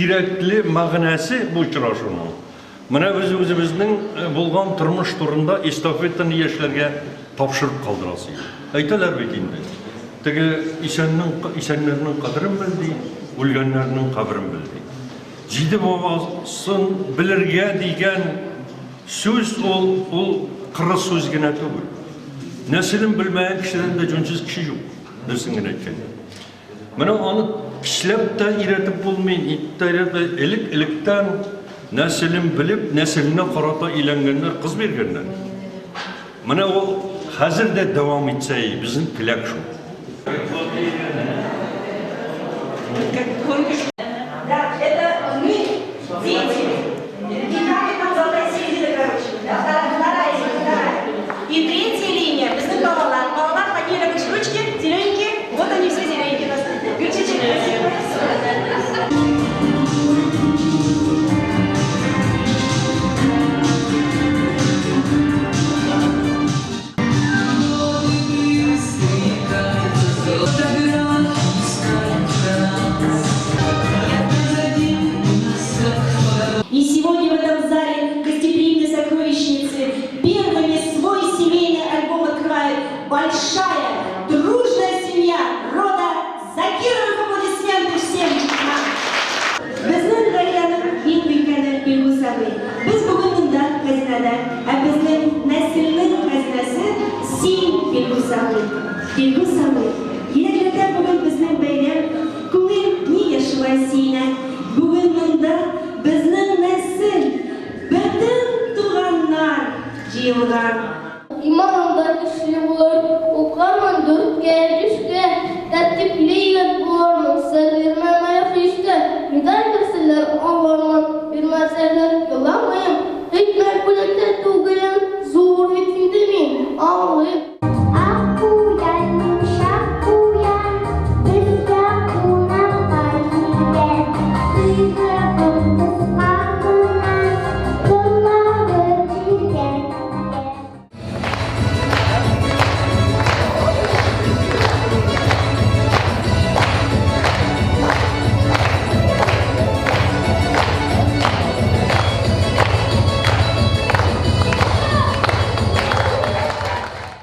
кирәкле мәгънәсе бу очрашуның. Менә без үзебезнең булган тормыш турында эстафетаны яшьләргә тапшырып калдырасы иде. Әйтәләр бит инде, теге исәннең, исәннәрнең кадерен бел ди, үлгәннәрнең каберен бел ди. Җиде бабасын белергә дигән сүз ул, ул кыры сүз генә түгел. Нәселен белмәгән кешедән дә җүнсез кеше юк, дөресен генә әйткәндә. Менә аны көчләп тә өйрәтеп булмый, нитеп тә өйрәтеп. Элек-электән нәселен белеп, нәселенә карата өйләнгәннәр, кыз биргәннәр. Менә ул хәзер дә дәвам итсә, безнең теләк шул. Да, это мы, дети. И там, и там золотая середина, короче. Да, вторая, вторая. И третья линия, безнең балалар. Балалар подняли ручки, зелененькие. Вот они все зелененькие у нас. Гөлчәчәк, спасибо. И сегодня в этом зале гостеприимной сокровищницы первыми свой семейный альбом открывает большая, дружная семья рода Закировых. Аплодисменты всем нам! Безнең гаиләнең иң өлкәне Илгүс абый. Без бүген монда, хәзинәдә. Ә безнең нәселнең хәзинәсе син, Илгүс абый. Илгүс абый, йөрәкләрдә бүген безнең бәйрәм, күңел нигә шулай сөенә? Бүген монда безнең нәсел, бөтен туганнар җыелган. Иманың да көчле булыр, Укырмын дүрткә, бишкә, Тәртипле егет булырмын, Сер бирмәм әле һич тә. Медаль.